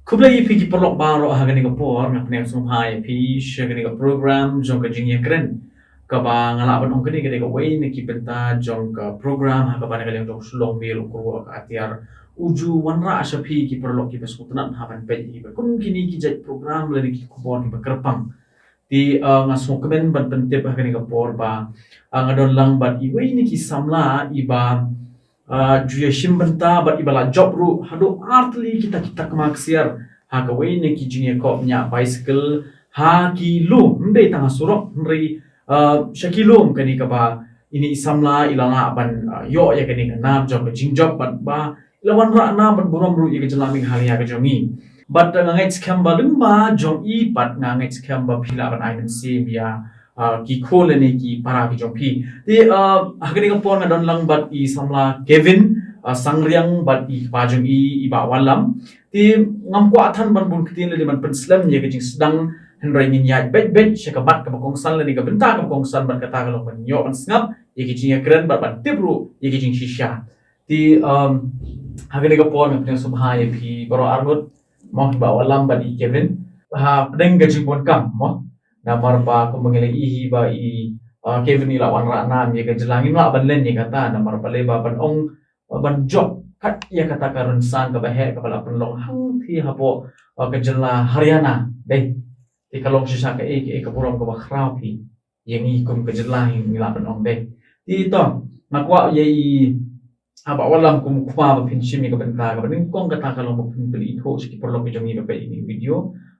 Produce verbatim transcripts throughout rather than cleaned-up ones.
Khublei ïa phi ki paralok baroh ha kane ka por, nga pdiang sngewbha ïa phi sha kane ka program jong ka jingïakren. Kaba nga lah ban ong kane ka dei kawei na ki bynta jong ka program ha kaba na ka liang jong shlong bill u kyrwoh ka atiar u ju wanrah sha phi ki paralok kiba sngewtynnat ha ban peit ïa kiba kum kine ki jait program lane ki khubor kiba kyrpang. Te, uh, nga sngewkmen ban pyntip ha kane ka por ba, uh, nga don lang bad iwei na ki samla iba, uh, ju ïa shim bynta bad iba la jop ruh haduh artylli kita kita kma ksiar ha kawei na ki jingïakop ñiah bicycle ha ki lum, ym dei tang ha surok hynrei, uh, sha ki lum kane kaba ine i samla i la lah ban, uh, ïoh ïa kane ka nam jong ka jingjop bad ba la wanrah nam bad burom ruh ïa ka jylla Meghalaya ka jong ngi. Bad, uh, nga ngeit skhem ba lyngba jong i pat nga ngeit skhem ba phi lah ban ai mynsiem ïa, uh, ki khun lane ki para ki jong phi. Te, uh, ha kane ka por nga don lang bad i samla Kevin, uh, Sangriang bad i kpa jong i, i Bah Wallam. Te ngam kwah than ban bun ktien lane ban pynslem ïa ka jingsdang hynrei ngin ïaid beit beit sha ka mat kaba kongsan lane ka bynta kaba kongsan bad kata ka long ban ïoh ban sngap ïa ki jingïakren bad ban tip ruh ïa ki jingshisha. Te, um, ha kane ka por nga pdiang sngewbha ïa phi baroh arngut, mo, i Bah Wallam bad i Kevin. Ha pdeng ka jingbun kam, mo. Namar ba kumba ngi la ïohi ba i, uh, Kevin i la wanrah nam ïa ka jylla, ngim lah ban len ïa kata namar balei ba ban ong, uh, ban jop kat ïa kata ka rynsan kaba heh kaba la pynlong hangtei hapoh, uh, ka jylla Haryana. Dei. Te ka long shisha kaei kaei ka burom kaba khraw phi ïa ngi kum ka jylla, ngi lah ban ong dei. Te to, nga kwah ïa i, ah, Bah Wallam kum u kpa ba phin shim ïa ka bynta kaba nyngkong, kata ka long ba phin pynithuh sha ki paralok ki jong ngi ba peit ïa kane ka video.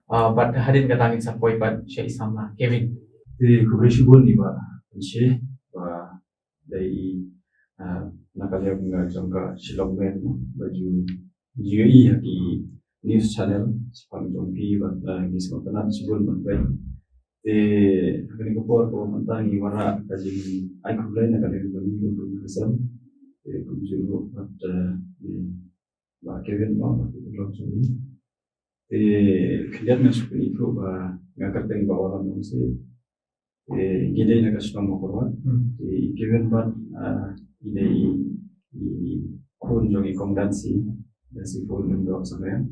Ah, bad hadien kata ngin sa poi pat sha i samla Kevin. Te khublei shibun ïa i Bah Pynshoi ba dei i, ah, na ka liang jong ka Shillong band ba ju ju ïohi ha ki news channel shaphang jong phi bad, eh, ngi sngewtynnat shibun ban peit. Te ha kane ka por kaba mynta ngi wanrah ka jingai khublei na ka liang jong ngi kum ka sem. Te kumjuh ruh bad, eh, i Bah Kevin, mo, bad ki paralok jong ngi. Te khyndiat ngan shu pynithuh ba nga kyrteng Bah Wallam Nongsiej. Te ngi dei na ka shnong Mawkyrwat. Hmm. Te i Kevin pat, ah, i dei i, i khun jong i Kong Dansi, Dansi Phone Lyngdoh Sangriang.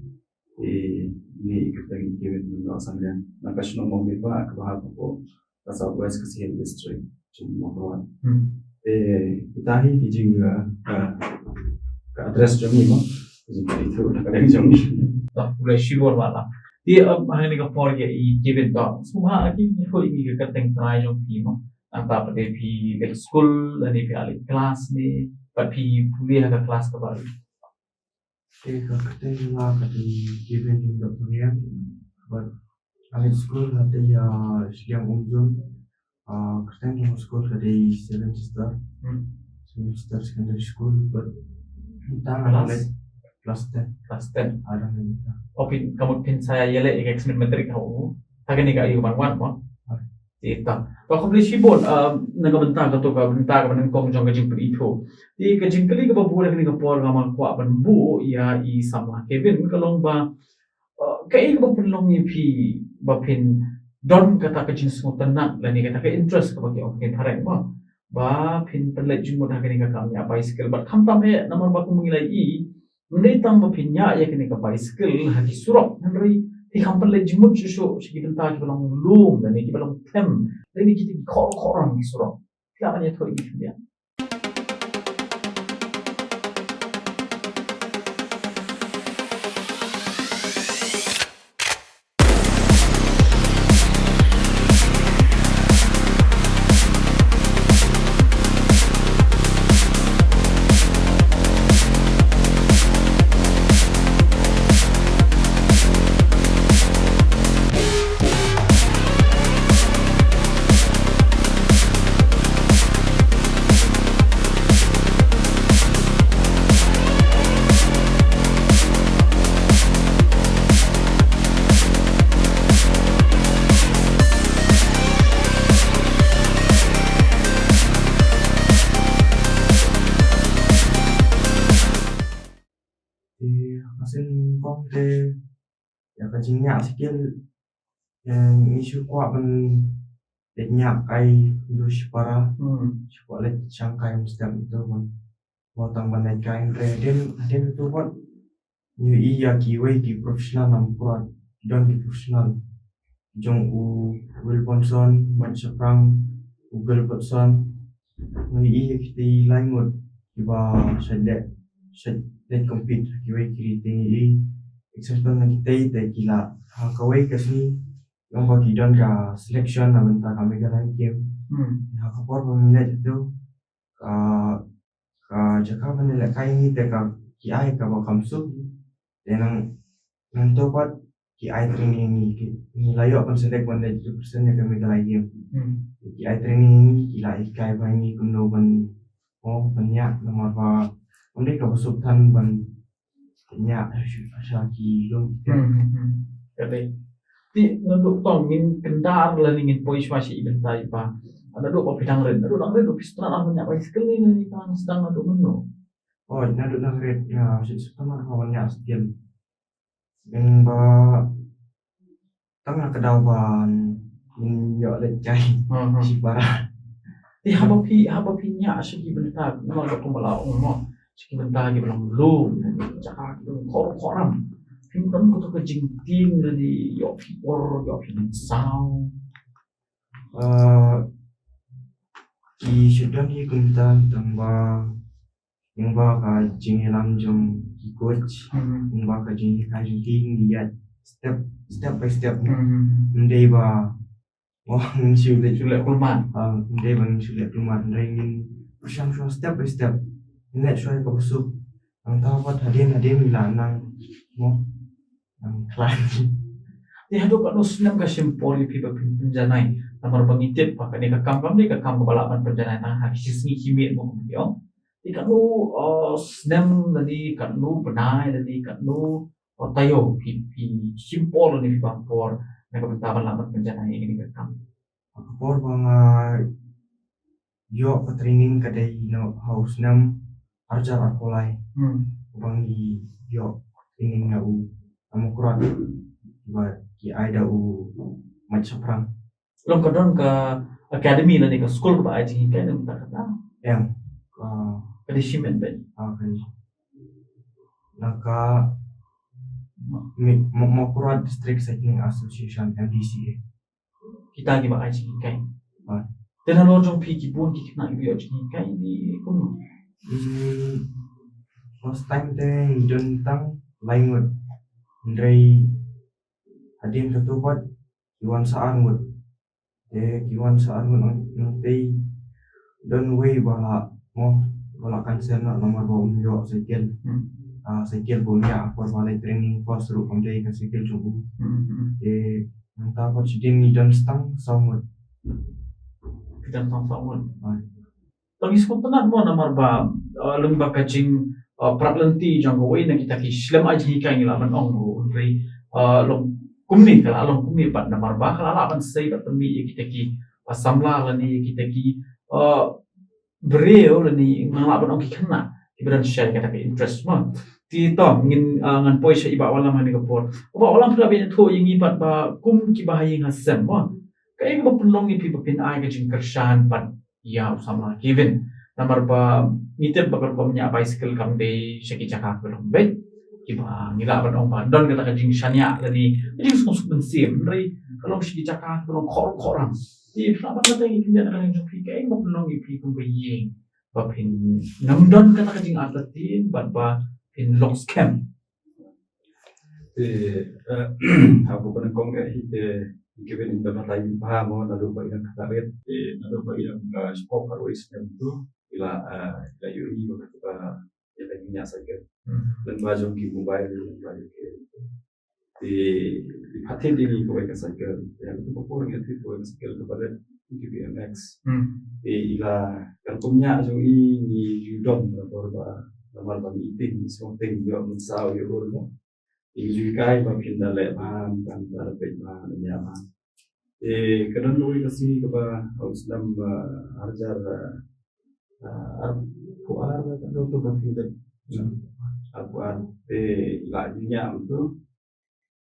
Te ngi i kyrteng i Kevin Lyngdoh Sangriang. Na ka shnong Mawmyntbah kaba hap hapoh ka South West Khasi Hills District, jong Mawkyrwat. Hmm. Te kita hi ki jing, ah, ah, ka address jong ngi, mo. Ka jingpynithuh na ka liang jong ngi. To, khublei shibun Bah Wallam. Te, um, ha kane ka por ïa i Kevin, to, sngewbha ïa ki, ïathuh ïa ngi ka kyrteng trai jong phi, mo. Nangta pat phi leit skul lane phi leit klas ne, pat phi pule ha ka klas kaba ri. Te ka kyrteng jong nga ka dei Kevin Lyngdoh Sangriang. Bad nga leit skul ha tei ha Shillong Umjung. Ah, kyrteng jong ka skul ka dei Seven Sister. Hmm. Seven Sister Secondary School. Bad mynta nga dang leit klas ten. Klas ten. Ah, dang leit mynta. Oh, phin, ka mut phin sa ïaleh ïa ka exam matric ha u. Ha kane ka aïu ban wan, mo? Ah. Te to. Ba khublei shibun, um, na ka bynta kato ka bynta kaba nyngkong jong ka jingpynithuh. Te ka jingkylli kaba bud ha kane ka por kaba nga kwah ban buh ïa i samla Kevin ka long ba, uh, kaei kaba pynlong ïa phi ba phin don kata ka jingsngewtynnat lane kata ka interest kaba ki ong ki phareng, mo. Ba phin pynleit jingmut ha kane ka kam ñiah bicycle bad khamtam eh namar ba kum ngi la ïohi Ym dei tang ba phin ñiah ïa kane ka bicycle ha ki surok, hynrei phi kham pynleit jingmut shuh shuh sha ki bynta kiba long lum lane kiba long them lane kita ki khor khor ki surok. Phi lah ban ïathuh ïa ngi khyndiat? Te, ka sien kong te, ïa ka jingñiah sikil, eh, ngi shu kwah ban leit ñiah kai, ndu shipara, hmm, shu kwah leit shang kai mynstep ito ban. Mo tang ban leit kai hynrei hadien, hadien ito pat, ngi ïohi ïa kiwei ki professional na Mawkyrwat, ki don ki professional. Jong u Wilbonson, Mike Shaphrang, u Gilbertson. Ngi ïohi ïa kitei lai ngut kiba shait leh, shait leh compete ha kiwei ki ri te ngi ïohi. Example na kitei te ki la ha kawei ka sngi, ïoh ba ki don ka selection na bynta ka Meghalaya Game. Hmm. Ha ka por ba ngi leit hato, ka, ka jaka ba ngi lehkai ngi te ka, ki ai kaba kham suk. Te nang, nangta pat ki ai training ngi, ki, ngi la ïoh ban select ban leit represent ïa ka Meghalaya Game. Hmm. Ki ai training ngi, ki la hikai ba ngi kumno ban, oh, ban ñiah namar ba ym dei kaba suk than ban ñiah sha, sha ki lum ki. Hmm, hmm, hmm. Ka dei. Te naduh tang ngin kyndar lane ngin poi shuwa sha i bynta i ba, naduh ba phi dang rit, naduh dang rit phi sngewtynnat ban ñiah bicycle ne, lane tang sdang naduh mynno? Oh, naduh dang rit nga sngewtynnat ban ñiah cycle. Lyngba tang ha ka daw ban ïoh leit kai. Hmm, hmm. Shipara. Te haba phi, haba phi ñiah sha ki bynta, namar ba kumba la ong mo, sha ki bynta kiba long lum, jaka kiba long khor khor ram, phim don kato ka jingtieng lane ïoh phi por, ïoh phi mynsaw? Ah, ki shu don hi kumta tang ba lyngba ka jingïalam jong ki coach, hmm, lyngba ka jinghikai jong ki, ngi ïaid step, step by step. Hmm. Ym dei ba, oh, ngin shu leh, shu leh kulmar. Ah, ym dei ba ngin shu leh kulmar, hynrei ngin pyrshang shuwa step by step. Ngin leh shuwa ïa kaba suk. Nangta pat hadien hadien ngi la nang, mo, nang khlaiñ. Te haduh katno snem ka shim por ïa phi ba phin pynjanai? Namar ba ngi tip ba kane ka kam kam dei ka kam kaba lah ban pynjanai tang ha ki shi sngi shi miet, mo, kum ki ong. Te katno, uh, snem lane katno bnai lane katno, uh, taïew phi, phi shim por lane phi bam por na ka bynta ban lah ban pynjanai ïa kane ka kam? Ka por ba nga ïoh ka training ka dei na ha u snem arhajar arphew lai. Hmm. Ba ngi ïoh training na u, na Mawkyrwat, ba ki ai da u Mike Shaphrang. Long ka don ka academy lane ka skul kaba ai jinghikai na ka bynta kata? Em, ka, ka dei shimet beit. Ah, ka dei. Na ka Mi-, Mo-, Mawkyrwat District Cycling Association, M D C A. Kita kiba ai jinghikai. Ah. Te nalor jong phi ki bun ki khynnah kiba ïoh jinghikai ne kumno? Hmm, first time te ngi don tang lai ngut. Hynrei hadien kato pat ki wan sa ar ngut. Te ki wan sa ar ngut nang, nangtei don uwei ba la, mo, ba la cancel noh namar ba um ïoh cycle. Hmm. Ah, cycle ba um ñiah ha por ba leit training first ruh kam dei ka cycle jong u. Hmm, hmm. Te nangta pat shadien ngi don tang saw ngut. Ki don tang saw ngut. Ah. Tang ngi sngewtynnat mo namar ba, uh, lyngba ka jing, uh, prat lynti jong kawei na kita ki shlem ai jinghikai ngi lah ban ong ruh, hynrei, uh, long kumne ka la long kumne pat namar ba ka la lah ban sei bad pynmih ïa kita ki, uh, samla lane ïa kita ki, uh, briew lane ngan lah ban ong ki khynnah kiba don shai kata ka interest mo. Te to ngin, uh, ngan poi sha i Bah Wallam ha kane ka por. Bah Wallam, phi lah ban ïathuh ïa ngi pat ba kum kiba ha ïing ha sem mo, kaei kaba pynlong ïa phi ba phin ai ka jingkyrshan pat ïa u samla Kevin? Namar ba ngi tip ba ka rukom ñiah bicycle kam dei sha ki jaka kiba long beit, kiba ngi lah ban ong ba don kata ka jingshaniah lane ka jingsngewsuk mynsiem, hynrei ka long sha ki jaka kiba long khor khor ram. Te phi lah ban kata ngi kyndiat na ka liang jong phi, kaei kaba pynlong ïa phi kum ka ïing ba phin nym don kata ka jingartatien bad ba phin long skhem? Te, eh, ha kaba nyngkong eh, hi te, hi Kevin i dang batai bha mo, naduh ba i dang khynnah rit, te naduh ba i dang, eh, shiphew khatwei snem tu, i la, eh, i la ïohi ba ka, ba ïa ka jingñiah cycle. Hmm. Lyngba jong ki mobile, lyngba jong ki. Te i pat thied ïa ngi kawei ka cycle. Te ha kata ka por ngi thied kawei ka cycle kaba rit, ki B M X. Hmm. Te i la, ka rukom ñiah jong i ngi ju dom na por ba, namar ba ngi ïeit, ngi sngewthuh, ïoh mynsaw, ïoh ur mo. Te ngi ju hikai ba phin da leh bha, phin da leh bha, ñiah bha. Te ka don kawei ka sngi kaba ha u snem, ah, arhajar, ah, ah, arphew ar, ka don tu ba phi leh. Arphew ar. Te i la ju ñiah tu.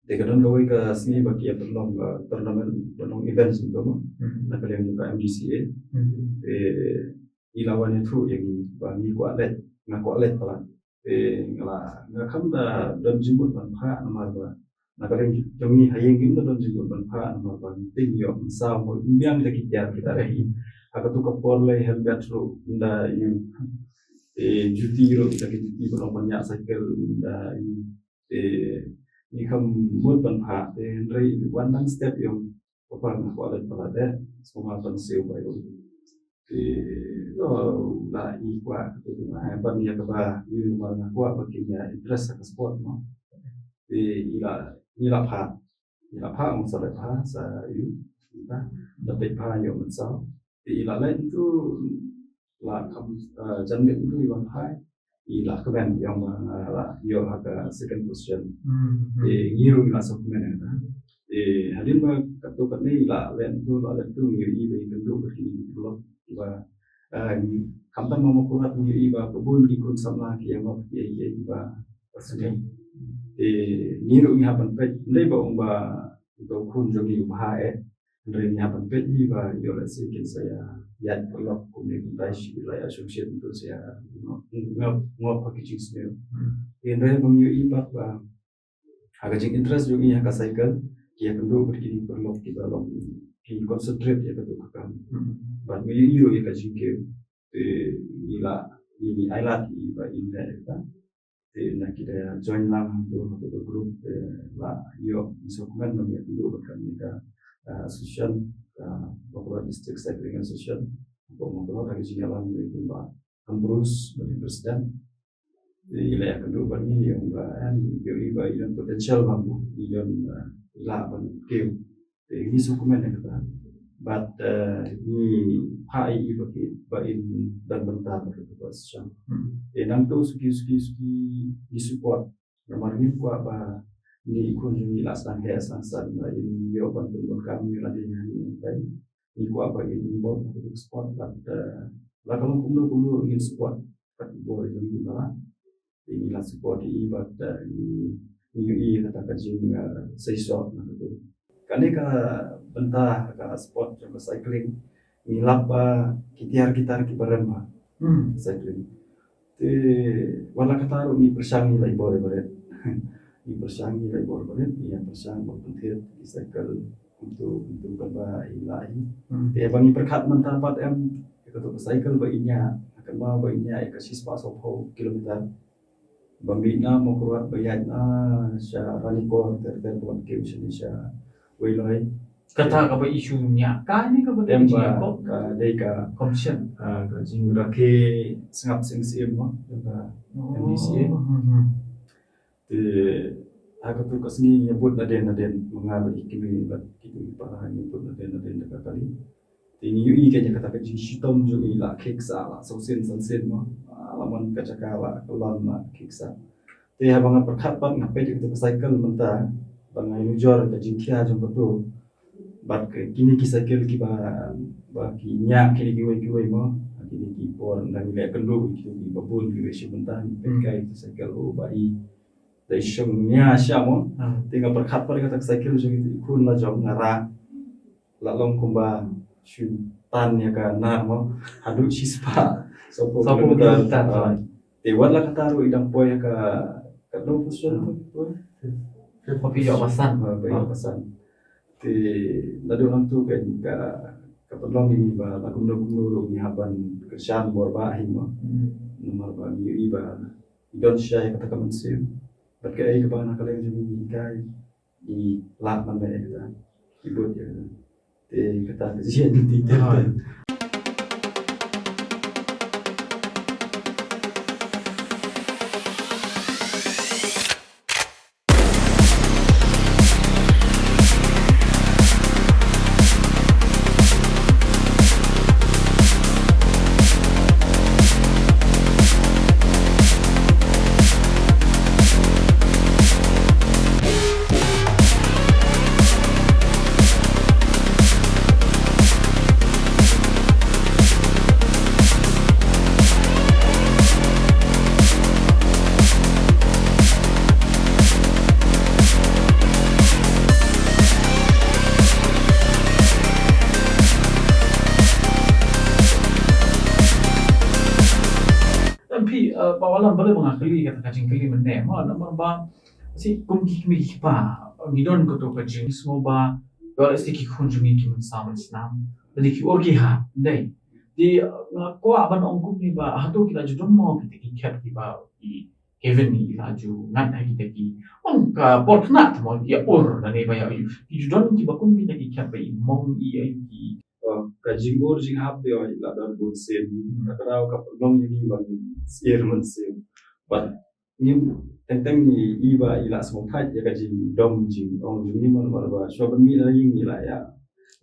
Te ka don kawei ka sngi ba ki ïa pynlong, ah, tournament, pynlong events tu mo. Hmm. Na ka liang jong ka M D C A. Hmm. Te i la wan ïathuh ïa ngi ba ngi kwah leit, nga kwah leit palat. Te nga la, nga kham da don jingmut ban phah namar ba na ka liang jong ngi ha ïing ngim da don jingmut ban phah namar ba ngi tieng ïoh mynsaw mo, ym biang da ki tiar kita re. Ha katu ka por lei helmet ruh ym da ïoh. Te juti ruh kita ki juti ba long ban ïaid cycle ym da ïoh. Te ngi kham mut ban phah te hynrei wan dang step ïoh. Papa nga kwah leit palat eh, sngewbha ban siew bai u. Te, oh, la i kwah katu, eh, ban ïa kaba ïoh namar nga kwah ba kin ïa interest ha ka sport mo. Te i la, i la phah, i la phah, ong sa leit phah sa ïoh, ta da peit phah ïoh mynsaw. Te i la leit tu la kham, eh, jan miet tu i wan phah. I la kmen ïa ba nga la ïoh ha ka second position. Hmm. Te ngi ruh ngi la sngewkmen ïa kata. Te hadien ba katto katne i la leh tu, la leh tu, ngi ïohi ba i kynduh bad kine ki paralok ba, eh, khamtam ma Mawkyrwat ngi ïohi ba ka bun ki khun samla ki ïa map ki ïa ki ba ka sngewkmen. Te ngi ruh ngi hap ban peit, ym dei ba ong ba uto u khun jong ngi u bha eh. Hynrei ngi hap ban peit hi ba ïoh lehse kin sa ïa ïaid paralok kumne kumtai shi la ïa shong shet ntu sa ïa ngop, ngop, ngop ha ki jingsniew. Hmm. Hynrei ba ngi ïohi pat ba ha ka jinginterest jong ngi ha ka cycle ki ïa kynduh bad kine ki paralok kiba long ki concentrate ïa katu ka kam. Hmm. Bad ngi ïohi ruh ïa ka jingkiew. Te ngi la, ngi, ngi ai lad ïa i ba in leh ïa kata. Te na ki da join lang hangto, hangto ka group te la ïoh ngi sngewkmen ba ngi ïakynduh bad kane ka, ah, association, ah, Mawkyrwat District Cycling Association. Hangto Mawkyrwat ha ka jingïalam jong i Bah Ambrose bad i president. Te i la ïakynduh bad ngi ïa ba, eh, ïohi ba i don potential bha mo, i don, ah, i lah ban kiew. Te ngi sngewkmen ïa kata. Bad, eh, ngi phah ïa i ba ki, ba in don bynta bad kata ka session. Hmm. Te nangto suki, suki, suki ngi support. Namar ngim kwah ba ngi i khun jong ngi la sdang heh sdang san ba in ïoh ban pynbun kam ïa lade ha ngi. Ngi kwah ba in involve ha kata ka sport bad, eh, la ka long kumno kumno ngin support. Kat bor jong ngi ba la. Te ngi la support ïa i bad, eh, ngi, ngi ïohi kata ka jing, eh, seisoh na kata. Kane ka bynta ka sport jong ka cycling ngi lap ba ki tiar ki tar kiba rem bha. Hmm. Cycling. Te wat la kata ruh ngi pyrshang ïa i Bah Ambrose. Ngi pyrshang ïa i Bah Ambrose, ngi pyrshang ban pynthied ïa i cycle kumto kumto kaba i la hi. Hmm. Te ba ngi pyrkhat mynta pat em ïa kato ka cycle ba in ïa, kynmaw ba in ïa ïa ka shispah sawphew kilometer. Ba mih na Mawkyrwat ba ïaid na sha Ranikor ter ter ba wan kiew shane sha Weiloi. Kata kaba issue nia ka ne kaba dei ka jingïakob? Ka dei ka competition. Ah, ka jingrakhe sngap sing siem mo, ka M D C A. Hmm, hmm. Te ha katu ka sngi ngi bud nadien nadien, ma nga bad i kmie bad kitu ki para ngi bud nadien nadien da ka kali. Te ngi ïohi ka jingkata ka jingshitom jong i la khie ksah la sawsien sawsien mo. Ah, la man ka jaka la kyllon la khie ksah. Te haba nga pyrkhat pat nga peit ïa katu ka cycle mynta ba nga ïohi jur ka jingkhia jong katu. Bad ka kine ki cycle kiba, ba ki ñiah kine kiwei kiwei mo. Kine ki por ngi leh kynduh kine kiba bun kiwei shi mynta ngi peit kai katu cycle o ba i. Dei shong ñiah sha mo. Hmm. Te nga pyrkhat pat kata ka cycle jong i khun la jong nga ra. La long kumba shu tan ïa ka nar mo. Haduh shispah sawphew kilometer. Ah. Te wat la kata ruh i dang poi ha ka, ka dong position tu, tu. Ba phi ïoh ba san. Ah, ba ïoh ba san. Te naduh nangtu ka, ka, ka pynlong ïa ngi ba la kumno kumno ruh ngi hap ban kyrshan bor ba hi mo. Hmm. Namar ba ngi ïohi ba i don shisha ïa kata ka mynsiem. Bad kaei kaba na ka liang jong ngi ngi hikai. I lah ban leh ïa kata. I bud ïa kata. Te kata ka jingïaid lynti te. Hooid. Eh, ba wallam balei ba nga kylli kata ka jingkylli mynne mo, namar ba si kum ki kmie ki kpa ngi don kato ka jingsngew ba ïoh lehse ki khun jong ngi ki mynsaw mynsnam, lane ki ur ki ha, ym dei. Te nga kwah ban ong kumne ba hato ki la ju don mo kita ki khep kiba i Kevin i la ju ngat ha kita ki, ong ka por khynnah tang mo, ki ïa ur lane ba ïa ur, ki ju don kiba kum kita ki khep ba i mong i ïa ur ki. Oh, ka jingmur jinghap te, oh, i la don bun sien. Hmm. Ka daw ka pynlong ïa ngi ba ngin sien mynsiem. Bad ngi teng teng ngi i ba i la sngewthuh ïa ka jingdom jingong jong ngi, namar ba shuwa ban mih na ïing i la ïa,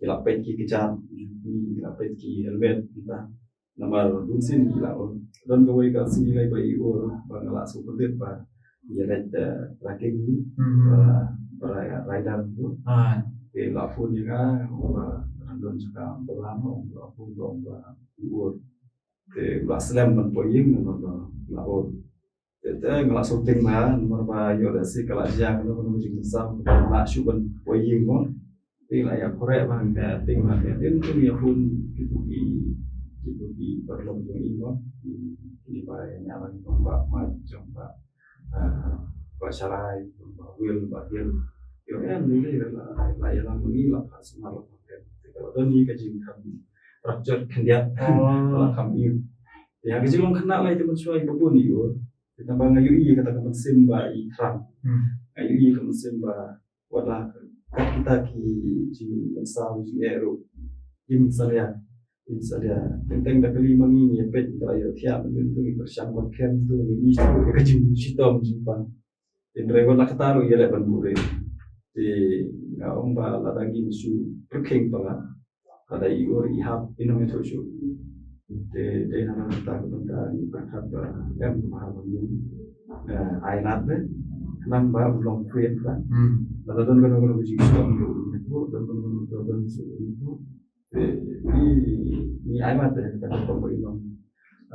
i la peit ki kjat, i la peit ki helmet, kita. Namar bun sien i la ur. Don kawei ka sngi lai ba i ur ba nga la sngewthuh ba ïa leit, eh, trekking, hmm, ba, ba rider tu. Ah. Te la phone ïa nga, ba don jaka ba la, ba phone ba, ba ur. Te la slem ban poi ïing, ba, ba la ur. Te, te nga la sngewthuh ba namar ba ïoh lehse ka la jia kano kano ka jingmynsaw, la shu ban poi ïing mo. Te la ïa khreh ba nga teng ba nga teng tu ïa phone kito ki, kito ki paralok jong i mo. Ki, ki ba ïa ïa lang jong ba ma jong ba, ah, ba Sharai, jong ba Will, ba Hill. Ïoh em ni la, la ïa lang ni la pha sumar la pha. Te ka don ni ka jingkham rapture khyndiat. Oh. La kham ïa. Ïa ka jinglong khynnah lai te mynshuwa ba bun i ur. Te tang ba nga ïohi kata ka mynsiem ba i thrang. Hmm. Nga ïohi ka mynsiem ba wat la ka kita ki jingmynsaw jingeh ruh im salia. Im salia. Teng teng da kali ma ngi ngi peit da ïa thiah mynta ngi pyrshang ban khem tu ngi i tu ïa ka jingshitom jingpang. Hynrei wat la kata ruh ïa leh ban buhrieh. Te nga ong ba lada ngin shu pyrkhing palat, lada i ur i hap i nongïathuh shuh. Te dei na kata ka bynta ngi pyrkhat ba em kaba hap ban ïa, eh, ai lad beit. Khnang ba u long free and frank. Hmm. Lada don kano kano ka jingshitom ruh u ïathuh, don kano kano ka problem ruh u ïathuh. Te ngi, ngi ai lad beit kata ka bynta ba i long,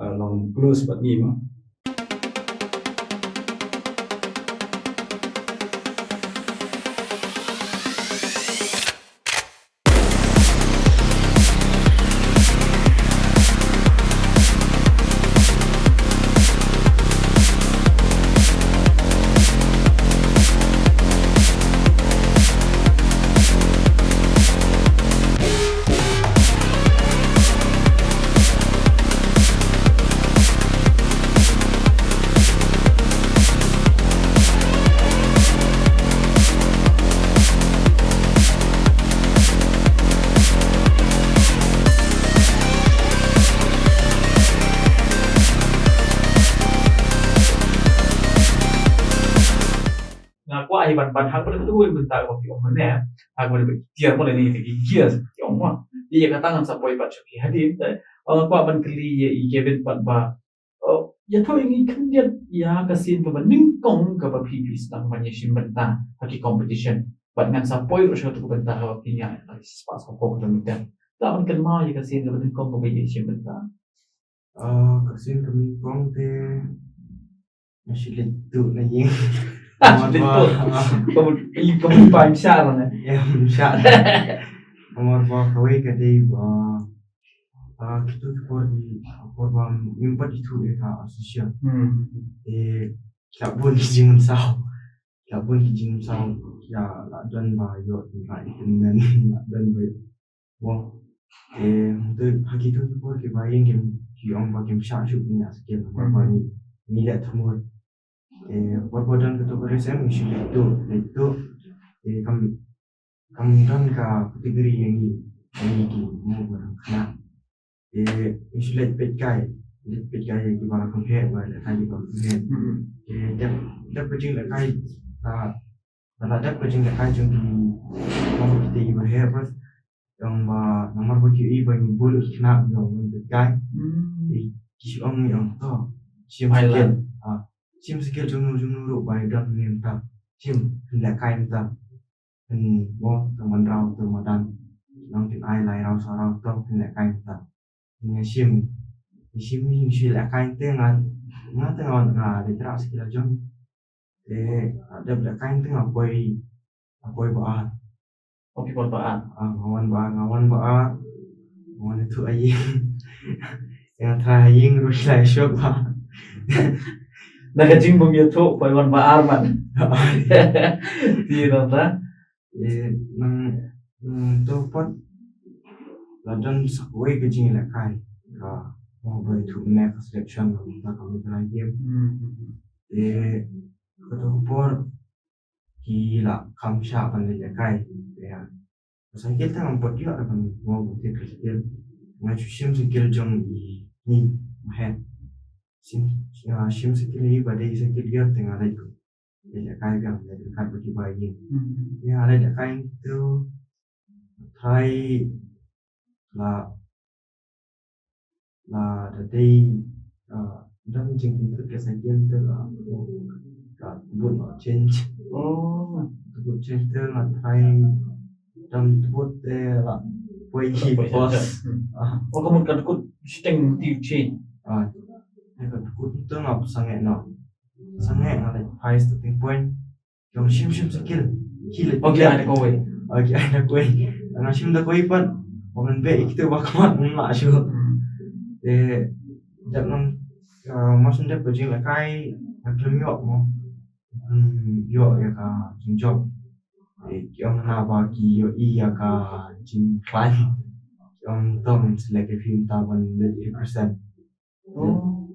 eh, long close bad ngi mo. Nga kwah hi ban, ban hap ban tu hi ban ta ko ki ong ne. Hap ban ki tiar mo le ni ki gears ki ong mo. Ïa kata ngan sa poi pat sha ki hadien te. Nga kwah ban kylli ïa i Kevin pat ba, oh, ïathuh ïa ngi khyndiat ïa ka sien kaba nyngkong kaba phi phi sdang ban ïa shim bynta ha ki competition. Bad ngan sa poi ruh sha ka bynta kaba phi ïa ka spah spah kilometer. Ta ban kynmaw ïa ka sien kaba nyngkong kaba ïa shim bynta. Ah, ka sien kaba nyngkong te nga shu leit tuh na ïing. Shu leit tuh. Ka mut, ka mut paim shah ne. Ïa, paim shah. Namar ba kawei ka dei ba, ah, kito ki por ki, por ba ngim pat ithuh ïa ka association. Hmm. Te ki la bun ki jingmynsaw. Ki la bun ki jingmynsaw, ki la don ba ïoh ki la ïoh ki la don ba ïoh. Mo, eh, hangtu ha kito ki por kiba ïeng kim, ki ong ba kim shah shuh ban ïa skil, ba, ba ngi, ngi leh thmur. Eh, por ba don kato ka race em, ngi shu leit tuh, leit tuh. Eh, kam, kam don ka category ïa ngi, ïa ngi ki, mo, ba dang khynnah. Eh, ngi shu leit peit kai, leit peit kai ïa kiba la kham heh, ba leh kai kiba kham heh. Hmm. Eh, dep, dep ka jingleh kai, ka, ka la dep ka jingleh kai jong ki, jong kita kiba heh, bad Ong ba namar ba ki ïohi ba ngi bun ki khynnah ba wan peit kai. Hmm. Te ki shu ong, ngi ong to shim skil. Ah, shim skil jongno jongno ruh ba i don mynta. Shim, phin leh kai mynta. Phin mo, to Mynraw, to Madan. Nang phin ai lai raw saw raw to phin leh kai mynta. Ngi shim, ngi shim, ngi shu leh kai te nga, nga te nga wan nga leh trah skil jong. Te, ah, dep leh kai te nga poi, nga poi ba ar. Oh, phi poi ba ar. Ah, nga wan ba ar, nga wan ba ar. Nga wan ïathuh ha ïing. Nga try ha ïing ruh lai shop ba. Na ka jingbym ïathuh, poi wan ba ar man. Te nangta. Eh, nang, nangto pat la don sa kawei ka jingïalehkai. Ka, mo, ba ïathuh ne ka selection, nangta ka Meghalaya Game. Hmm. Eh, kato ka por ki la kham shah ban leit lehkai. Ïa. Ka cycle te ngam pat ïoh ban mo ba thied ka cycle. Nga shu shim cycle jong i Ni Mahet. Shim, ah, shim cycle i ba dei cycle gear te nga leit ko. Leit lehkai biang, leit lehkai bad ki ba ïing. Hmm. Ïa, leit lehkai to try la La da dei, ah, dang jingpynthut ka cycle te la, oh, ka tbut noh change. Oh. Tbut change te la try dang tbut te la poi hi poi post. Hmm. Ah. Oh, ka mut ka tkut shiteng te u change. Ah. Te ka tkut te nga sangeh noh. Sangeh nga leit phai starting point. Ki ong shim shim sa kil. Kil. Okay, ai da kawei. Okay, ai da kawei. Nga shim da kawei pat. Ong ngan beh ïa kito ba khmat ngan lah shuh. Hmm. Te dep nang, ah, mar shu dep ka jingïalehkai, nga khlem ïoh mo. Hmm, ïoh ïa ka jingjop. Te ki ong hana ba ki ïohi ïa ka jingkhlaiñ. Ki ong to ngin select ïa phi mynta ban leit represent. Oh.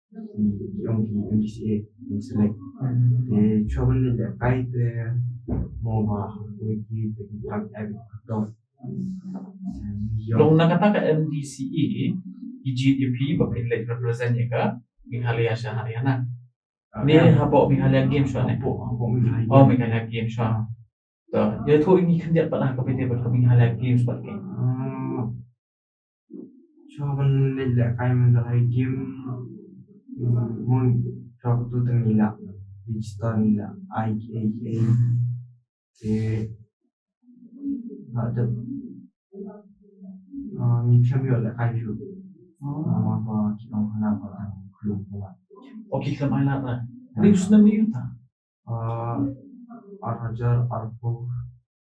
Ki, ki ong ki M D C A, ki select. Hmm. Te shuwa ban leit lehkai te mo ba kawei ki te ki tang ai bit ka to. Long na kata ka M D C A, ki jied ïa phi ba phin leit represent ïa ka Meghalaya sha Haryana. Ah, ne, ïa. Hapoh Meghalaya Games shuwa ne? Hapoh, hapoh Meghalaya Games. Oh, Meghalaya Games shuwa. To, ïathuh ïa ngi khyndiat pat ha kaba ïadei bad ka Meghalaya Games pat ke. Ah, shuwa ban leit lehkai Meghalaya Games, mo, shuwa kato te ngi la register, ngi la ai, ai, ai. Te, ah, te, ah, ngi khlem ïoh lehkai shuh. Oh. Namar ba ki ong hana ba dang khlem ai lad. Oh, ki khlem ai lad. Ïa. Dei u snem aïu ta? Ah, ar hajar arphew,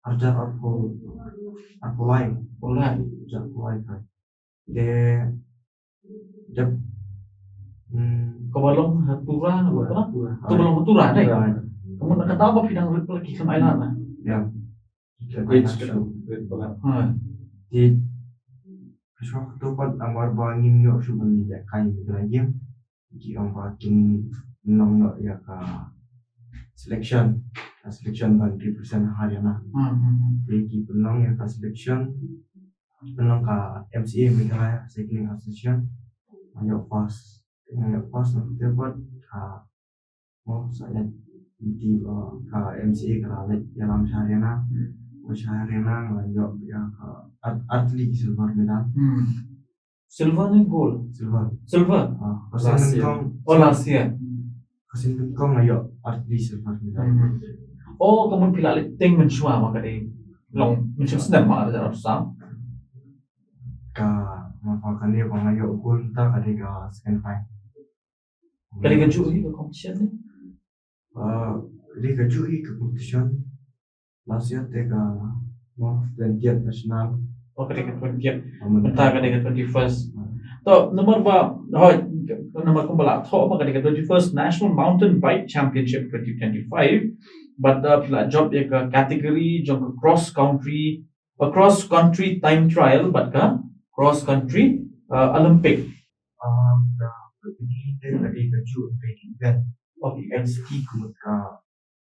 ar hajar arphew, arphew lai. Arphew lai. Ar hajar arphew lai ka. Te, dep, hmm. Kaba long ha Tura, ha Tura? Tura. To ba long ha Tura, dei? Tura. Ka mut na kata ba phi dang rit ki khlem ai lad na? Ïa. Ki khlem ai lad shuh. Ha. Te, shuwa kato pat namar ba ngim ïoh shuh ban lehkai Meghalaya Games. Ki ong ba kin long noh ïa ka selection, ka selection ban represent Haryana. Hmm, hmm, hmm. Te ki pynlong ïa ka selection, ki pynlong ka M C A, Meghalaya Cycling Association. Nga ïoh first, nga ïoh first na te pat ka mo sa ïa ti, uh, ka M C A ka la leit ïalam sha Haryana. Hmm. Ko sha Haryana nga ïoh ïa ka ar-, artylli silver medal. Hmm. Silver ne gold? Silver. Silver? Ah, ka sien nyngkong. Oh, last year. Ka sien nyngkong nga ïoh artylli silver medal. Hmm. Oh, ka mut phi la leit teng mynshuwa ma ka dei long mynshuwa snem ma ka dei arphew saw. Ka, ma ka, kane ba nga ïoh gold mynta ka dei ka second time. Ka dei kajuh hi ka competition ne? Ah, ka dei kajuh hi ka competition. Last year te ka, mo, twentieth national. Oh, ka dei ka twentieth. Ah, mynta ka dei ka twenty-first. Ah. To, namar ba, hooid, namar kumba la thoh ba ka dei ka twenty-first National Mountain Bike Championship twenty twenty-five. Bad, uh, phi la jop ïa ka category jong ka cross country, uh, cross country time trial bad ka cross country, uh, Olympic. Ah, ka, ka, ka, ka dei kajuh ka event. Oh, event. Ka mut ka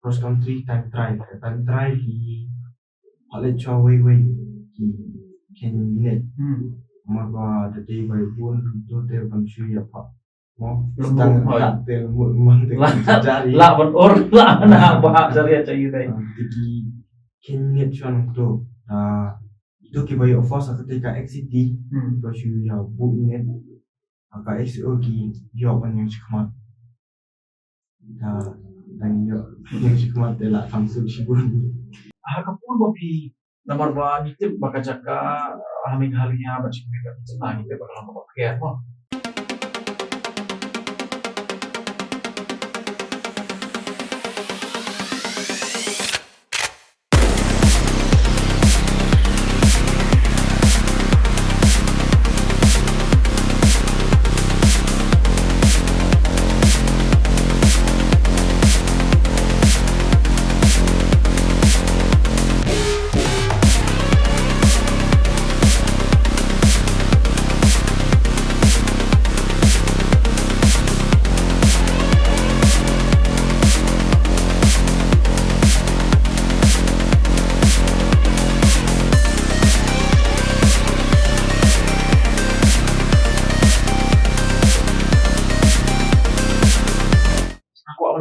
cross country time trial, ka time trial ki hap leit shuwa wei wei ki khein minit. Hmm. Namar ba da dei ba bun to te ban shu ïa pha. Mo, lembut, stang hooid. Kat te lembut, mo, te lah, jari. Lah ban ur, lah ban hap, ba hap jari ïa chair te. Ah, te ki khein minit shuwa nangto. Ah, ito kiba ïoh first ha kata ka X C T, hmm, ba shu ïa buh minit. Ha ka X C O ki ïoh ban ïeng shakhmat. Da, dang ïoh ïeng shakhmat te la kham suk shibun. Ha ka por ba phi, namar ba ngi tip ba ka jaka ha Meghalaya bad shi Meghalaya ngi tip ba ka long kaba pher mo.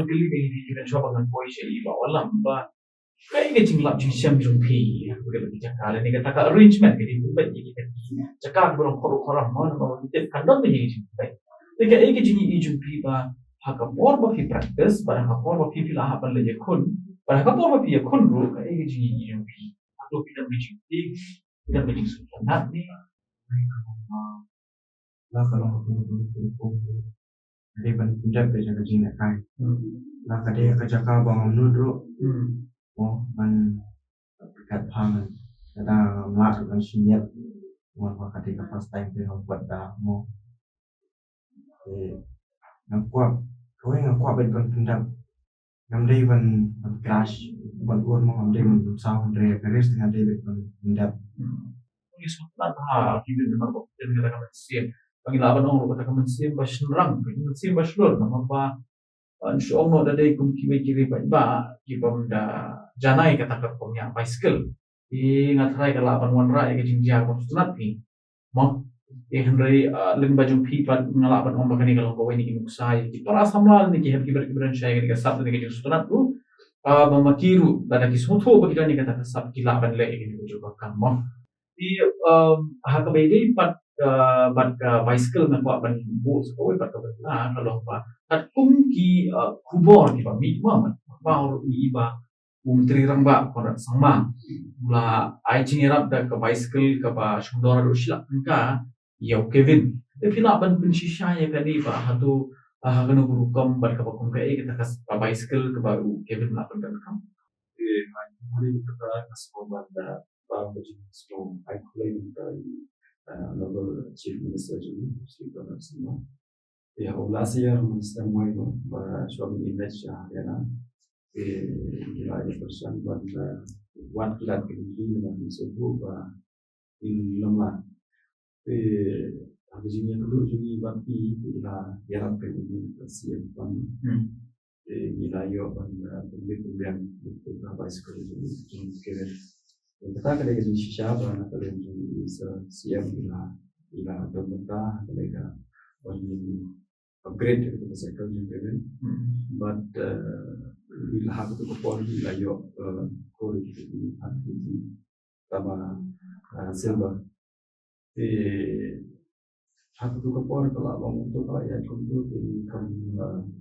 Kylli ba ïa ki ban shuwa ba ngan poi sha i ba wallam ba kaei ka jinglap jingshem jong phi ha kane ka jaka lane kata ka arrangement ka dei kumno ïa ki jaka ba long khoro khoro mo na ba ki tip kan don ba ïa ki jingpeit. Te kaei ka jingïohi jong phi ba ha ka por ba phi practice ba ha ka por ba phi phi la hap ban leit ïakhun ba ha ka por ba phi ïakhun ruh kaei ka jingïohi jong phi. Hato phi dang ka jingpeit phi dang ka jingsngewtynnat ne? La ka long ka pun pun pun pun. Ka dei ban pyndep ïa ka jinglehkai. La ka dei ka jaka ba ngam nud ruh. Mo ban pyrkhat pha ngan. Ka da ngam lah ruh ban shim ïa. Mo ba ka dei ka first time te ngam pat da mo. Te ngam kwah. Kawei ngam kwah ban ban pyndep. Ngam dei ban ban crash ban ur mo ngam dei ban saw hynrei ka rest ngam dei ban ban dap. Ngi sngewtynnat ha ki bin namar ba pyntin kata ka mynsiem. Ba ngi lah ban ong ruh kata ka mynsiem ba shynrang ka mynsiem ba shlur namar ba ban shu ong noh da dei kum kiwei ki ri paidbah ki bym da janai kata ka rukom ïa bicycle. Te nga tharai ka lah ban wanrah ïa ka jingjia ka bym sngewtynnat phi. Mo. Te hynrei lynba jong phi pat nga lah ban ong ba kane ka long kawei na ki nuksa ïa ki para samla ne ki hep ki bret ki bret shai kane ka sap ne ka jingsngewtynnat ruh. Ba ma ki ruh lada ki sngewthuh ba ki don ïa kata ka sap ki lah ban leh ïa kane ka jubab kam mo. Te ha kaba ïadei pat bad ka bicycle nga kwah ban buh sa kawei pat kaba nga ka long ba katkum ki khubor kiba mih mo ba ruh i ba u Myntri Rangbah Conrad Sangma u la ai jingïarap da ka bicycle kaba shongdor haduh shi lak tyngka ïa u Kevin. Te phi lah ban pynshisha ïa kane ba hato ha kano ka rukom bad kaba kum kaei kata ka bicycle kaba u Kevin u la pyndonkam. Te ha kane kata ka sngewbha ba ka jingsngew ai khublei ïa ka Honorable Chief Minister jong ngi Shri Conrad Sangma. Ïa, u la sha ïa ruh mynstep wei ruh ba shuwa ban ïa leit sha Haryana. Te ki la ïa pyrshang ban wan ki lad ki ki ban ïa sngewthuh ba in nym lad. Te ha ka jingïakynduh jong ngi bad ki, ki la ïarap ka jingïakynduh ka siem ban. Te ngi la ïoh ban pynbit pynbiang ka bicycle jong ngi jong ngi. Kata ka dei ka jingshisha ba na ka liang jong i sa siem i la i la don bynta ka dei ka ban upgrade ka bicycle jong ngi. But i la ha ka tu ka por i la ïoh ko ri ki ha ki tama silver. Te ha ka tu ka por ka la long tu ka la ïaid kumtu te ngi kham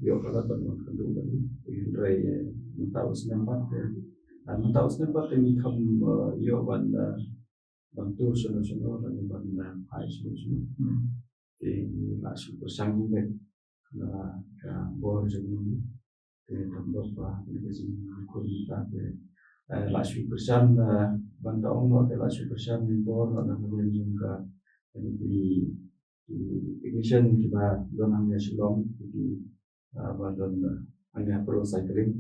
ïoh ka la ban wan kynduh bad i. Te hynrei mynta u snem pat te mynta u snem pat te ngi kham ïoh ban ban tur shano shano ban ban phai shano shano. Te ngi la shu pyrshang beit na ka bor jong ngi. Te tam dok ba kane ka jingkhun mynta te la shu pyrshang ban da ong te la shu pyrshang bor na ka bor jong ka kane ki technician kiba don hangne Shillong ki ba don hangne pro cycling.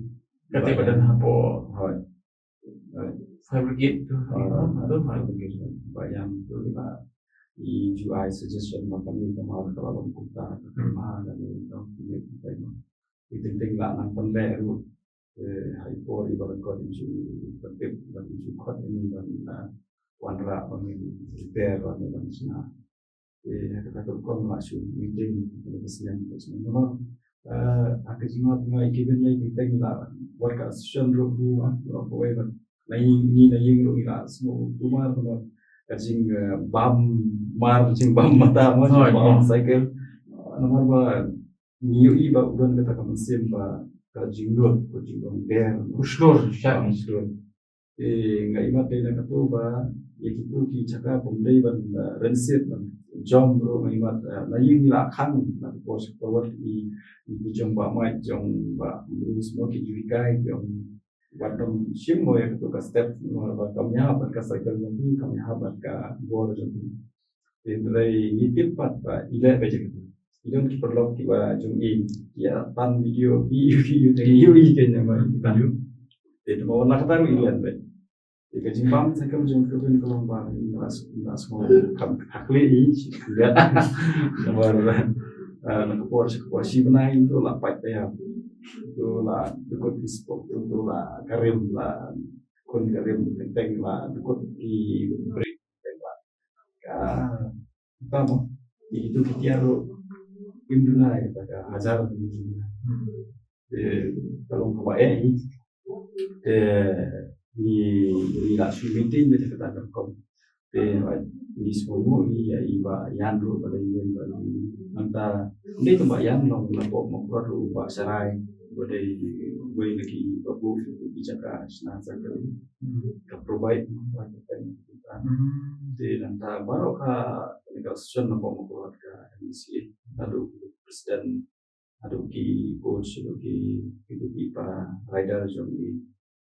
Kata ba don hapoh. Hoi. Fire brigade tu. Ah, tu fire brigade. Ba ïa tu ba i ju ai suggestion ba kane ka mar ka la long kumta ka kane ka kane ka kane. I teng teng la nang pynleh ruh. Eh, ha i por i ba la kot i ju pyntip ba i ju khot i ba la wanrah ba ngin repair ba ngin shna. Eh, ha kata ka rukom la shu meeting ha ka snem ka snem. Namar ha ka jingmut nga i Kevin i teng teng la wat ka association ruh ni ma ruh kawei ba na ïing ni na ïing ruh i la sngewthuh mar namar ka jingbam mar jingbam mata ma jingbam cycle. Namar ba ngi ïohi ba u don kata ka mynsiem ba ka jinglut ka jinglong der u shlur sha u shlur. Te nga ïohi mat dei na katu ba ïa kitu ki jaka pom dei ban rynsied ban jom ruh nga ïohi mat na ïing la khang na ka por sha ka por wat i ki jong ba mai jong ba mrus mo ki juri kai jong wat dom shim mo ïa katu ka step mo ba kam ïa ban ka cycle jong ki kam ïa ban ka bor jong ki. Hynrei ngi tip pat ba i leh ba jing i don ki paralok kiba jong i ïa tan video ki ïu ki ïu te ïu i ke nama i video. Te mo na kata ruh i leh ba. Te ka jingbam sa kam jong ka bin ka long ba i la i la sngo kam hakli i shi kuliat. Namar na ka por shi ka por shi bnai tu la pat te ïa tu la dukut Facebook tu la karim la kun karim kenteng la dukut ki break. Ka tamo itu ki tiar ruh im duna ïa ka hajar. Te ka long kaba eh hi. Te ngi, ngi la shu maintain beit ïa kata ka rukom. Te ngi sngewbha ïa i Bah Yan ruh ba dei uwei ba long nangta. Dei tang Bah Yan, long na pok Mawkyrwat ruh Bah Sharai ba dei uwei na ki ba buh ki jaka shna sa ka, ka provide. Te nangta baroh ka, ka association na pok Mawkyrwat, ka M E C A, naduh president, haduh ki coach, haduh ki, haduh ki para rider jong ngi,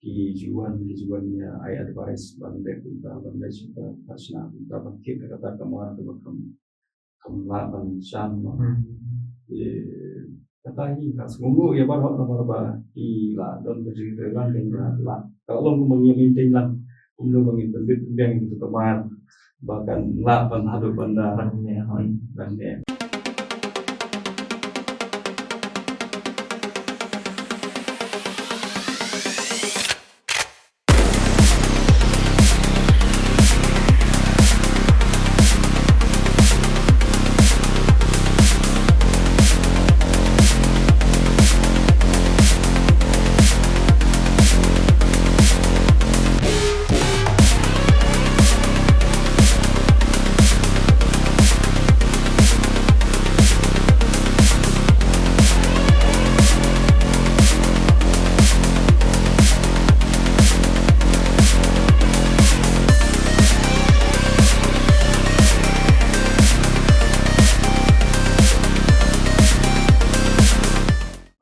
ki ju wan, ki ju wan ïa ai advice ban leh kumta, ban leh kumta, ban shna kumta, ban thied kata ka kamar kaba kham, kham lah ban shan noh. Hmm. Te kata hi ka sngewbha ïa baroh namar ba ki la don ka jingïatreilang, ka la, ka la long kumba ngi ïa maintain lang. Kumno ba ngin pynbit pynbiang ïa kito ki kamar ba kan lah ban haduh ban da ban ne, hoi, ban ne.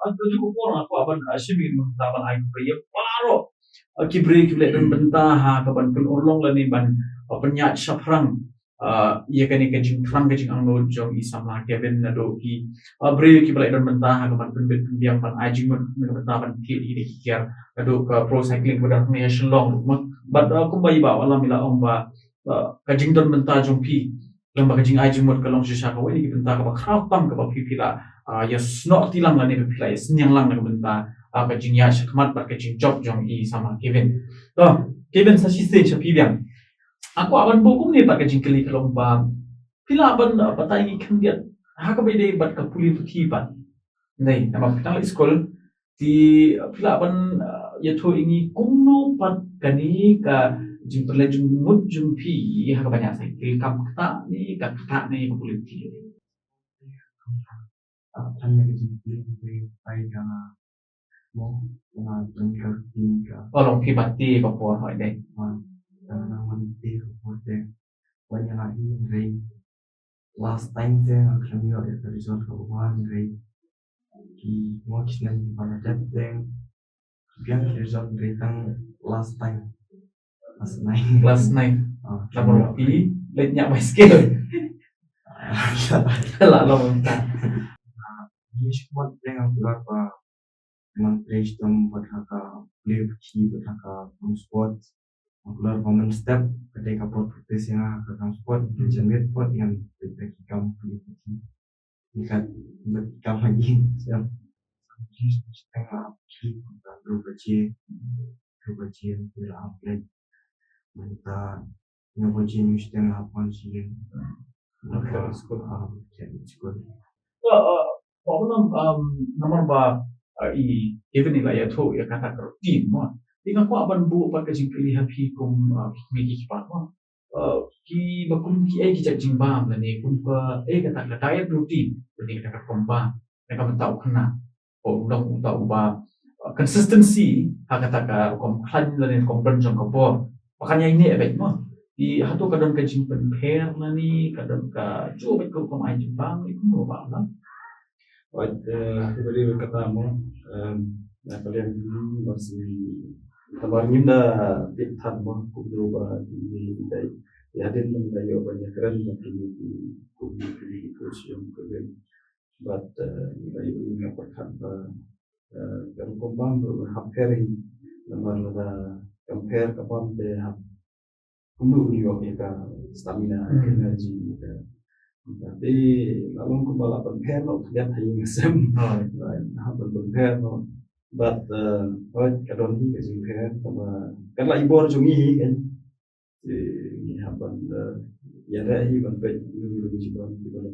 Ban pynduh por nga kwah ban, ah, shim ïa ka bynta ban ai khublei ïa baroh, ah, ki briew kiba la don bynta ha ka ban pynurlong lane ban, ah, pynïaid shaphrang, ah, ïa kane ka jingthrang ka jingangnud jong i samla Kevin naduh ki, ah, briew kiba la don bynta ha ka ban pynbit pynbiang ban ai jingmut na ka bynta ban thied ïa ki kiar naduh ka pro cycling ba don hangne ha Shillong ruh ma. Bad, ah, kumba i Bah Wallam i la ong ba, ah, ka jingdon bynta jong phi lem bad ka jingai jingmut ka long shisha kawei na ki bynta kaba khraw tam kaba phi, phi la, ah, ïa snoh ti lang lane phi la ïa sniang lang na ka bynta, ah, ka jingïaid shakhmat bad ka jingjop jong i samla Kevin. To, Kevin, sa shisien sha phi biang. Nga kwah ban buh kumne pat ka jingkylli ka long ba phi lah ban, ah, batai ïa ngi khyndiat ha kaba ïadei bad ka pule puthi pat. Dei namar phi tang la skul, te phi lah ban, ah, ïathuh ïa ngi kumno pat kane ka jingpynleit jingmut jong phi ha kaba ñiah cycle, kam ktah ne ka ktah ne ka pule puthi? Ah, tang ïa ka jingpynleit jingmut ai ka mo, nga tang ka routine ka. Oh, long phi bati ka por hoi dei. Ah, tang nang bati ka por te. Wan ïa nga i hynrei last time te nga khlem ïoh ïa ka result kaba wan, hynrei ki mo ki snem kiba la dep te ki biang ki result, hynrei tang last time, last nine. Last nine. Ah, namar phi leit ñiah baiskil. Ah, la long ta. Ngi shu mat te nga kular ba nang trei shitom bad ha ka pule puthi bad ha ka kam sport. Nga kular ba mynstep ka dei ka por practice ïa nga ha ka kam sport, ka jan miet pat ngan pynbeit ki kam pule puthi. Ïa ka, ïa ki kam ha ïing. Sa ki shu shu teng la ki ka hynriew baje, hynriew baje ki la hap leit. Mynta hynñiew baje ngi shu teng la hap wan shiliang. Hap leit skul. Ah, hap leit skul. Ka, uh, ka, um, namar ba, uh, i Kevin i la ïathuh ïa kata ka routine mo. Te nga kwah ban buh pat ka jingkylli ha phi kum, uh, ki kmie ki kpa mo. Uh, ki ba kum ki ei ki jait jingbam lane kum ka ei kata ka diet routine lane kata ka rukom bam na ka bynta u khynnah, u long uta uba, uh, consistency ha kata ka rukom khlaiñ lane rukom don jong ka bor ba kan ïaineh beit mo. Te hato ka don ka jingpynpher lane ka don ka juh beit ka rukom ai jingbam ne kumno Bah Wallam? Oi, eh, kaba dei kata mo, em, na ka liang jong ngi, namar ngim da tip than mo kumno ba kine ki dei. Ïa hadien ngi da ïoh ban ïakren bad kine ki, kine ki coach jong ka liang. Bad, eh, ngi da ïoh, ngi nga pyrkhat ba, eh, ka rukom bam ruh hap pher hi. Namar lada kam pher ka bam te hap kumno un ïoh ïa ka stamina, hmm, energy ïa ka. Te la long kumba la pynpher noh khyndiat ha ïing ha sem. Hooid. Right, hap ban pynpher noh. Bad, eh, hooid, ka don hi ka jingpher, kaba, ka la i bor jong ngi hi kan. Te ngi hap ban, eh, Ïa leh hi ban peit ïa ki jingpang ki ban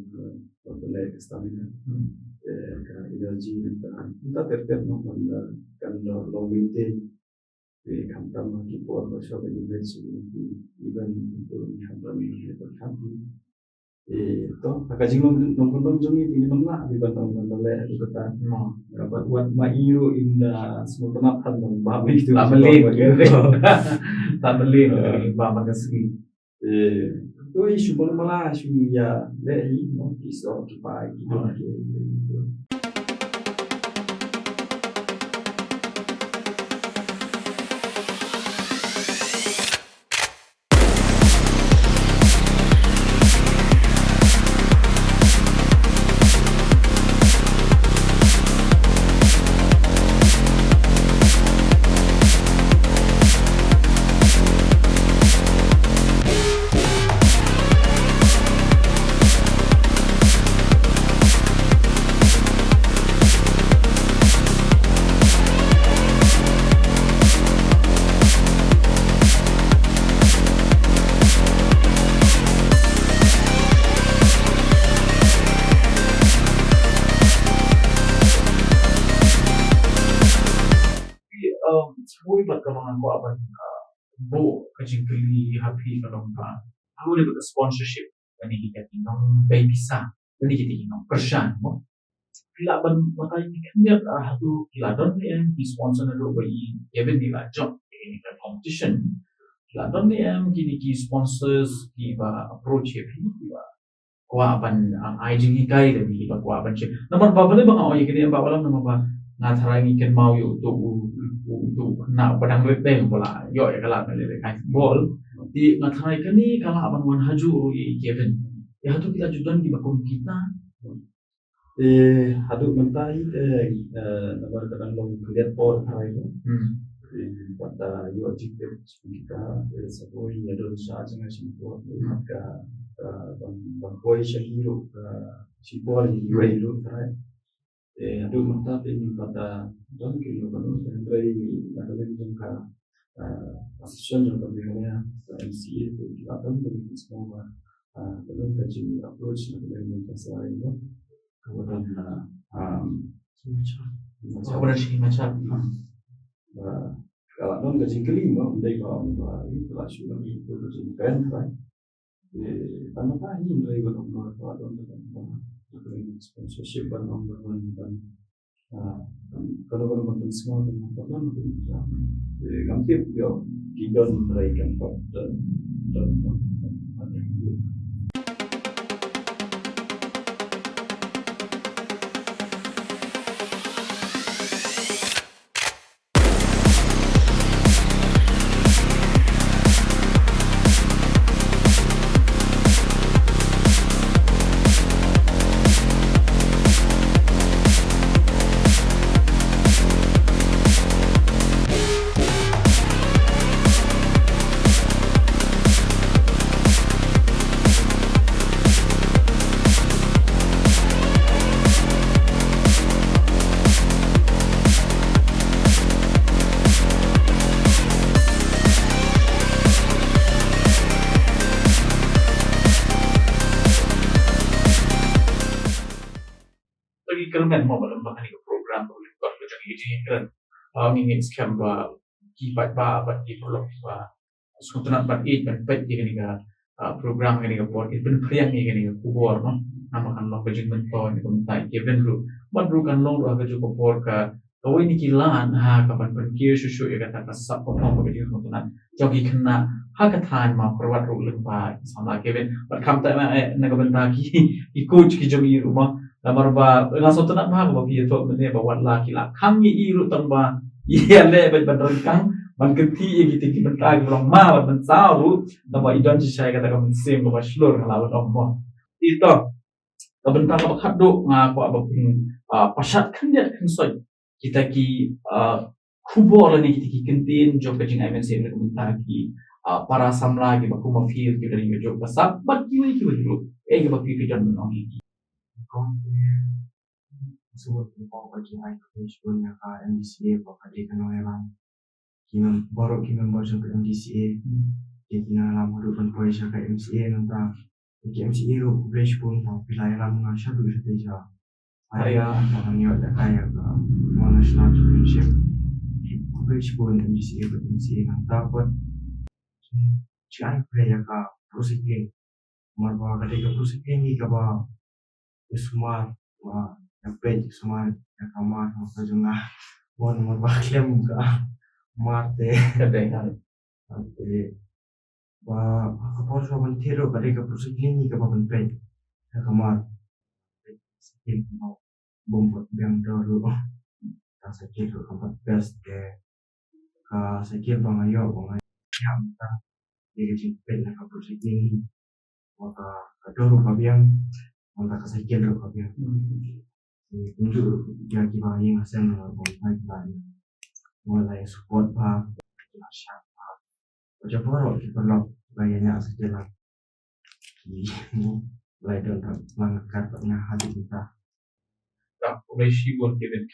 ban leh ka stamina. Hmm. Eh, ka energy nangta. Nangta ter ter noh ban da kan da long maintain. Eh, khamtam ha ki por ba shwa ban leh shuh ki event, ki event khamtam ha ki por khamtam. Eh, to, ha ka jinglong nongkyndong jong ngi te ngin ym lah ban ong ban da leh ruh kata. Mo. Wat, wat ma i ruh in da sngewtynnat than ban bam ïa ki. Lah mlien. Lah mlien ba man ka sngi. Eh, to i shu mala mala shu ïa leh hi, no, ki soh ki pai ki don ki. Phi, um, sa kawei pat kaba nga kwah ban, uh, buh ka jingkylli ha phi ka long ba, ha kawei pat ka sponsorship, kane kita ki nongbei pisa, kane kita ki nongkyrshan, mo. Phi lah ban batai ïa ngi khyndiat, uh, hato ki la don ne em ki sponsor naduh ba i Kevin i la jop ïa kane ka competition. Ki la don ne em kine ki sponsors kiba approach ïa phi, kiba kwah ban, ah, ai jinghikai lane kiba kwah ban shim. Namar ba balei ba nga ong ïa kane em Bah Wallam, namar ba nga tharai ngi kynmaw ïa uto u, u, uto u khynnah uba dang rit deng uba la ïoh ïa ka lad ban leh kai football. Te nga tharai kane ka lah ban wan hajuh ruh ïa i Kevin. Ïa hato ki la ju don kiba kum kita. Eh, haduh mynta hi te, eh, namar ka dang long khyndiat por tharai ko. Hmm. Eh, pat da ïoh jingtip sha kita, eh, sa kawei ïa don sha jngai sha por. Hmm. Ka, ka ban, ban poi sha hi ruh, ka shipor hi wei ruh tharai. Eh, haduh mynta te ngim pat da don ki ruh ban, hynrei na ka liang jong ka, eh, association jong ka Meghalaya, ka M C A, te ki la don ban ki sngewbha ba, ah, ka don ka jing approach na ka liang jong ka S R A, no? Ka ba don, ah, um, Himachal. Himachal. Ka ba don shi Himachal. Hmm. Ba, ka la don ka jingkylli mo, ym dei ba, ba, ka la shu don ka jingkren, right? Eh, tang ka hi hynrei ba don ba, ba don ka, ba, ba, sponsorship ba don ba don, ba don. Ah, kano kano ban pynsngew tang ba don ba don. Eh, ngam tip ïoh ki don trai kan pat don, don, don. Lagi kyrmen mo ba lem ba kane ka program ba lem ba ka jong ngi jingkren. Ah, ngi ngi skhem ba ki paidbah bad ki paralok ba sngewtynnat ban ïeit ban peit ïa kane ka, ah, program kane ka por, kin pynphriang ïa kane ka khubor, no. Namar kan long ka jingmyntoi na ka bynta ïa ki ban ruh. Bad ruh kan long ruh ha kajuh ka por ka, kawei na ki lad ha ka ban pynkiew shuh shuh ïa kata ka sap ka phong bad ka jingsngewtynnat jong ki khynnah ha ka thaiñ Mawkyrwat ruh lyngba ki samla Kevin. Bad khamtam eh na ka bynta ki, ki coach ki jong ngi ruh mo. Namar ba nga sngewtynnat bha ba phi ïathuh mynne ba wat la ki la khang ïa i ruh tang ba ïaleh bad ban ryngkang ban kynthih ïa kita ki bynta kiba long ma bad mynsaw ruh, tang ba i don shisha kata ka mynsiem kaba shlur, nga lah ban ong mo. Te to, ka bynta kaba khatduh nga kwah ba phin, ah, pynshad khyndiat khynsoit kita ki, ah, khubor lane kita ki kyntien jong ka jingai mynsiem na ka bynta ki, ah, para samla kiba kum ma phi kiba don ïa kajuh ka sap bad kiwei kiwei ruh. Ei kaba phi phi don ban ong ïa ki. Kong, eh, sngewbha ban ong ba ki ai ka pynshoi ïa ka M D C A ba ka dei ka nongïalam. Ki mem-, baroh ki member jong ka M D C A. Hmm. Ki nongïalam haduh ban poi sha ka M C A nangta. Ki M C A ruh khublei shibun ba phi la ïalam nga shaduh shatei sha area ba ngan ïoh ïa ka ïa ka Mon National Championship. Khublei shibun M D C A bad M C A nangta pat. Sngewbha khublei ïa ka Pro Cycling. Namar ba ka dei ka Pro Cycling hi kaba ïa sumar, ba ïa peit ïa sumar ïa ka mar ha ka jong nga. Namar ba khlem ka mar te. Ka dei. Te ba ha ka por shuwa ban thied ruh ka dei ka Pro Cycling hi kaba ban peit ïa ka mar. Peit cycle kaba bym pat biang dor ruh. Ka cycle ruh kam pat best te. Ka cycle ba nga ïoh ba nga ïoh mynta. Dei ka jingpeit na ka Pro Cycling hi. Mynta ka dor ruh ka biang, mynta ka cycle ruh ka biang. Te kumjuh ruh ïa kiba ïeng ha seng ruh ba mynta kiba ïeng. Ba la ïa support bha, kiba shah bha. Ba jop baroh ki paralok ba ïa ñiah cycle ha ki. Ba la ïa don bad ba nga kar bad nga haduh mynta. Khublei shibun Kevin.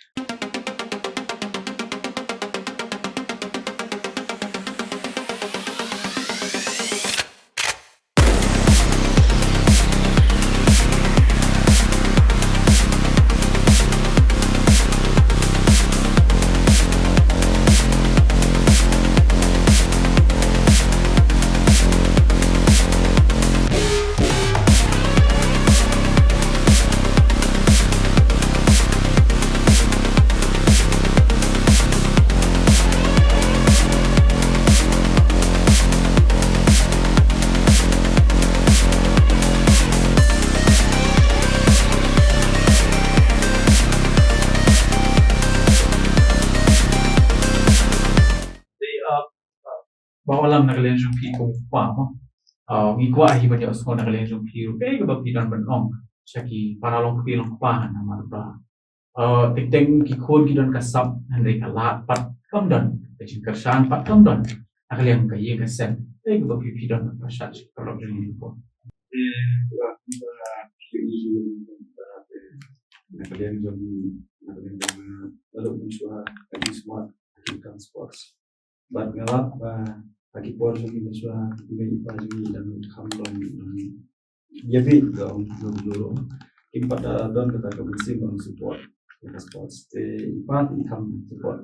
Ba wallam na ka liang jong phi kum u kpa mo. Ah, ngi kwah hi ban ïohsngew na ka liang jong phi ruh kaei kaba phi don ban ong sha ki para longkmie longkpa namar ba, ah, teng teng ki khun ki don ka sap hynrei ka lad pat kam don, ka jingkyrshan pat kam don. Na ka liang ka ïing ka sem, kaei kaba phi, phi don ban pyrshah sha ki paralok jong ngi hapoh. Eh, ba, ba, phi, na ka liang jong, na ka liang jong, eh, la dei mynshuwa ka jingsmart ha ki kam sports. Bad nga lap ba ha ki por jong ngi mynshuwa, i mei i pa jong ngi dang kham don, don ïa bit ka ong, don, don, don. Kim pat da don kata ka mynsiem ban support ïa ka sports. Te i pa te i kham support.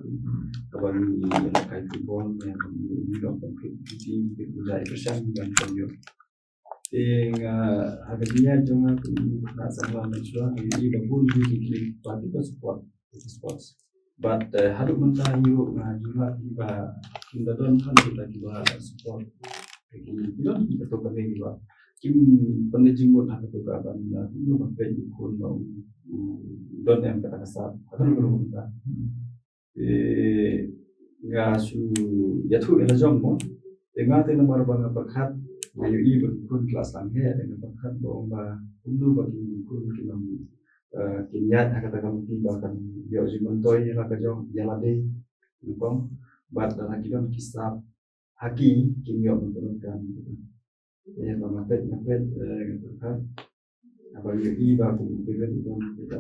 Kaba ngi ïalehkai football, ïa kaba ngi ïalehkai P T, P T, ïa kyrshan ban pynïoh. Te nga, ha ka jingïaid jong nga kum u khynnah samla mynshuwa, nga ïohi ba bun ki khynnah ki support, ki support. But, eh, haduh mynta hi ruh nga jubab hi ba kim da don than kita kiba support. Ki, ki don kita to kane kiba kim pynleit jingmut ha kato ka ban, eh, kumno ban peit u khun ba u, u don em kata ka sap. Haduh mynta. Te nga shu ïathuh ïa la jong mo. Te nga te namar ba nga pyrkhat, nga ïohi ba ki khun ki la sdang heh, te nga pyrkhat ba ong ba kumno ba ki khun ki long, eh, kin ïaid ha kata ka lynti ba kan ïoh jingmyntoi ïa la ka jong, ïa lade, nyngkong, bad lada ki don ki sap ha ki, kin ïoh ban pyndonkam. Ïa ba nga peit, nga peit, eh, nga pyrkhat. Haba ngi ïohi ba kum u Kevin u don kita,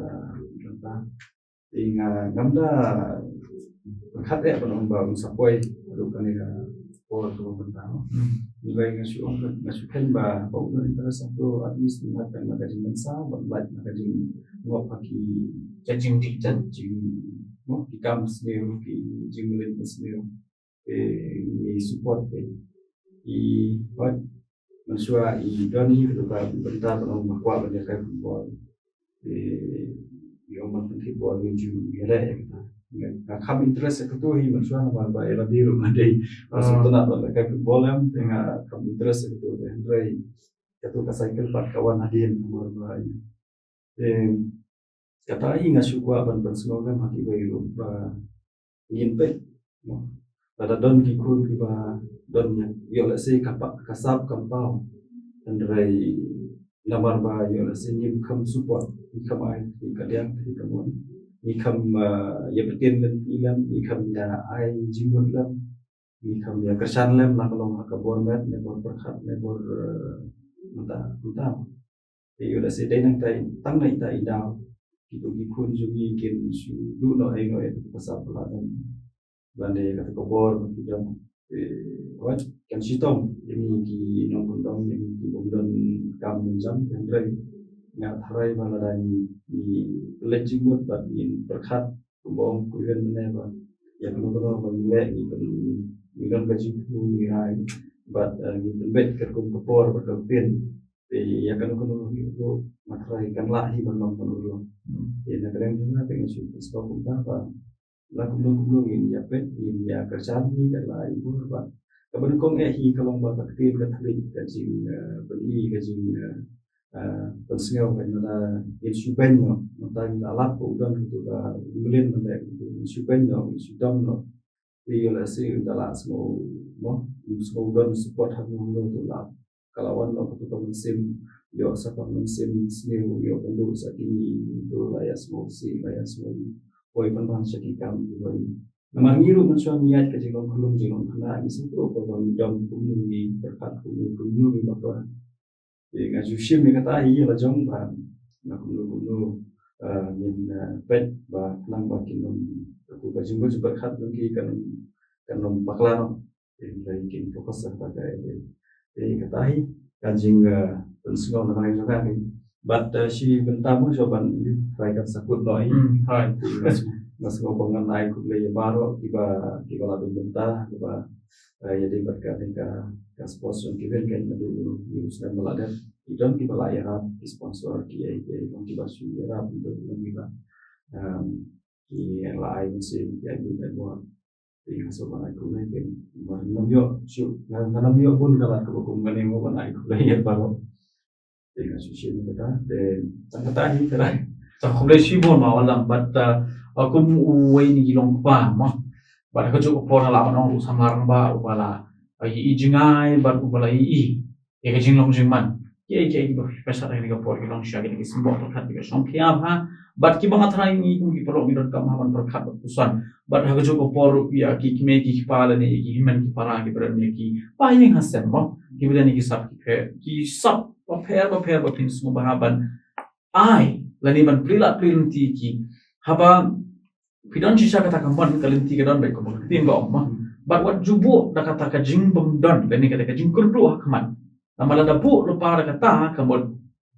u don ta. Te nga, ngam da pyrkhat eh ban ong ba un sa poi haduh kane ka por kaba mynta. Hynrei nga shu ong, nga shu khein ba, ba u don interest hato, at least un lait na ka jingmynsaw, ban lait na ka jingngop ha ki, ka jingdih, ka jing, mo, ki kam sniew, ki jingmlien sniew. Te ngi support te. I, hooid, mynshuwa i don hi kato ka bynta ban ong ba kwah ban ïalehkai football. Te i ong ban pynthik ball ngi ju ïaleh ïa kata. Nga kham interest ïa kato hi mynshuwa namar ba ïa lade ruh nga dei ba sngewtynnat ban ïalehkai football em, te nga kham interest ïa kato te hynrei kato ka cycle pat ka wan hadien namar ba i Te kata hi nga shu kwah ban pynsngew lem ha kiwei ruh ba ngin peit, mo. Lada don ki khun kiba don ïa, ïoh lehse ka pa, ka sap kam paw. Hynrei namar ba ïoh lehse ngim kham support, ngim kham ai, ngim ka diang, ngim ka mon. Ngim kham, ah, ïa btien lem, ngim kham ïa ai jingmut lem. Ngim kham ïa kyrshan lem la ka long ha ka bor met, ne bor pyrkhat, ne bor, eh, mynta, mynta. Te ïoh lehse dei nangta, tang na ita i daw. Kito ki khun jong ngi kin shu duh noh ei noh ei kata ka sap ba la don. Ban dei kata ka bor ba ki don. Wat kan shitom ïa ngi ki nongkyndong, ïa ngi ki bym don kam jam, hynrei nga tharai ba lada ngi, ngi leit jingmut bad ngi pyrkhat kumba ong u Khublei mynne ba ïa kano kano ba ngi leh ngi pyn, ngi don ka jingthmu ngi rai bad ngi pynbeit katkum ka por bad ka ktien. Te ïa kano kano ruh nga tharai kan lah hi ban long kano ruh. Te na ka liang jong nga te nga shu pynshai kumta ba la kumno kumno ngin ïa peit, ngin ïa kyrshan hi kat la i bor ba kaba nyngkong eh hi ka long ba ka ktien ka thylliej ka jing, eh, pyni ka jing, eh, eh, pynsngew ka, nada ngin shu beiñ noh, mynta ngin la lap ba u don kito ka mlien mynta kito ngin shu beiñ noh, ngin shu dom noh. Te ïoh lehse u da la sngew mo, u sngew u don support ha kano kano to la ka la wan noh katu ka mynsiem, ïoh sa ka mynsiem sniew, ïoh pynduh sa ki, to la ïa sngewsih, la ïa sngewpoi pynban sha ki kam kiba ïoh. Namar ngi ruh mynshuwa ngi ïaid ka jinglong khyllung jinglong khynnah, ngi sngewthuh ba ngi don kumno ngi pyrkhat, kumno kumno ngi bakla. Te nga ju shim ïa kata hi la jong ba na kumno kumno, eh, ngin, eh, peit ba khnang ba kin ym, katu ka jingmut jingpyrkhat jong ki kan ym, kan ym bakla noh. Te hynrei kin focus ha kata ka, te kata hi ka jing, eh, pynsngew na ka liang jong nga hi. Bad, eh, shi bynta mo shuwa ban ïa try kan sa kut noh hi. Hmm, hai. Te nga, nga sngew ba ngan ai khublei ïa baroh kiba, kiba la don bynta, kiba, eh, ïa dei bad kane ka, ka sports jong ki, wen ka naduh ïa u snem ba la dep. Ki don kiba la ïarap, ki sponsor, ki ei ki ei, don kiba shu ïarap, don kiba, em, ki la ai mynsiem, ki ai buit ai bor. Te nga shu ban ai khublei, te nga nym ïoh shuh, nga, nga nym ïoh bun ka lad kaba kum kane mo ban ai khublei ïa baroh. Te nga shu shim kata, te tang kata hi te rai. Tang khublei shibun ma Wallam, bad, uh, kum uwei na ki longkpa mo. Bad ha kajuh ka por nga lah ban ong ruh samla rangbah uba la, uh, ïohi jngai bad uba la ïohi ïa ka jinglong jingman. Kiei kiei kiba phi pyrshah ha kane ka por ki long shisha kine ki symboh pyrkhat kiba shongkhia bha. Bad kiba nga tharai ngi kum ki paralok ngi donkam ha ban pyrkhat bad puson. Bad ha kajuh ka por ruh ïa ki kmie ki kpa lane ïa ki hynmen ki para kiba don ïa ki païing hasem mo, kiba don ïa ki sap ki pher, ki sap bapher bapher ba phin sngewbha ban ai lane ban plie lad plie lynti ïa ki. Haba phi don shisha kata ka mon, ka lynti ka don beit kumba ka ktien ka ong mo. Bad wat ju buh da kata ka jingbymdon lane kata ka jingkyrduh ha khmat. Namar lada buh lypa da kata ka mut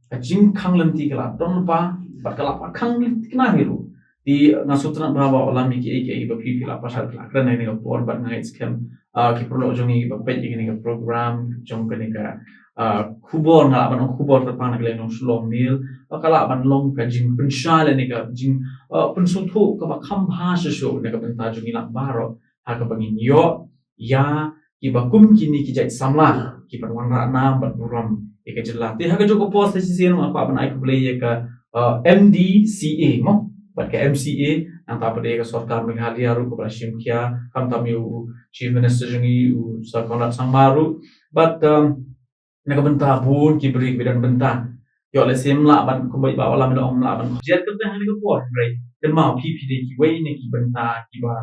ka jingkhang lynti ka la don lypa bad ka la khang lynti kane hi ruh. Te nga sngewtynnat bha ba Wallam ïa kiei kiei ba phi, phi la pyrshah, phi la kren ha kane ka por, bad nga ngeit skhem, ah, ki paralok jong ngi ba peit ïa kane ka program jong kane ka, ah, khubor, nga lah ban ong khubor kyrpang na ka liang jong Shillong Mail, ba ka lah ban long ka jingpynshai lane ka jing, ah, pynsngewthuh kaba kham bha shuh shuh na ka bynta jong ngi lang baroh ha kaba ngin ïoh ïa kiba kum kine ki jait samla kiban wanrah nam bad burom ïa ka jylla. Te ha kajuh ka por sa shisien nga kwah ban ai khublei ïa ka, uh, M D C A mo, bad ka M C A, nangta pat ïa ka sorkar Meghalaya ruh kaba la shim khia, khamtam ïa u Chief Minister jong ngi u Sir Conrad Sangma ruh, bad, um, na ka bynta bun ki briew kiba don bynta. Ïoh lehse ym lah ban, kumba i Bah Wallam i la ong, ym lah ban jer kyrteng ha kane ka por, hynrei kynmaw phi, phi dei kiwei na ki bynta kiba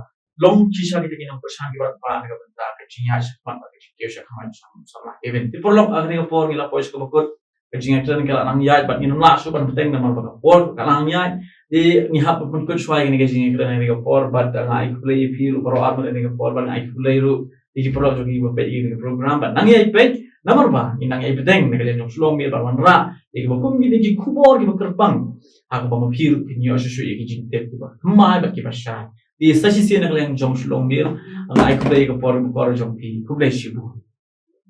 long shisha kita ki nongkyrshan kiba rangbah na ka bynta ka jingïaid shakhmat bad ka jingkiew shakhmat jong samla Kevin. Te paralok, ha kane ka por ngi la poi sha kaba kut, ka jingïakren ka la nang ïaid bad ngin ym lah shuh ban bteng namar ba ka por ka la nang ïaid. Te ngi hap ban pynkut shuwa ïa kane ka jingïakren ha kane ka por, bad nga ai khublei ïa phi ruh baroh arngut ha kane ka por, bad nga ai khublei ruh ïa ki paralok jong ngi ba peit ïa kane ka program, bad nang ïaid peit namar ba ngin nang ïaid bteng na ka liang jong Shillong Mail ban wanrah ïa kiba kum kine ki khubor kiba kyrpang, ha kaba ma phi ruh phin ïoh shuh shuh ïa ki jingtip kiba thymmai bad kiba shai. Te sa shisien na ka liang jong Shillong Mail, nga ai khublei ïa ka por bakor jong phi. Khublei shibun.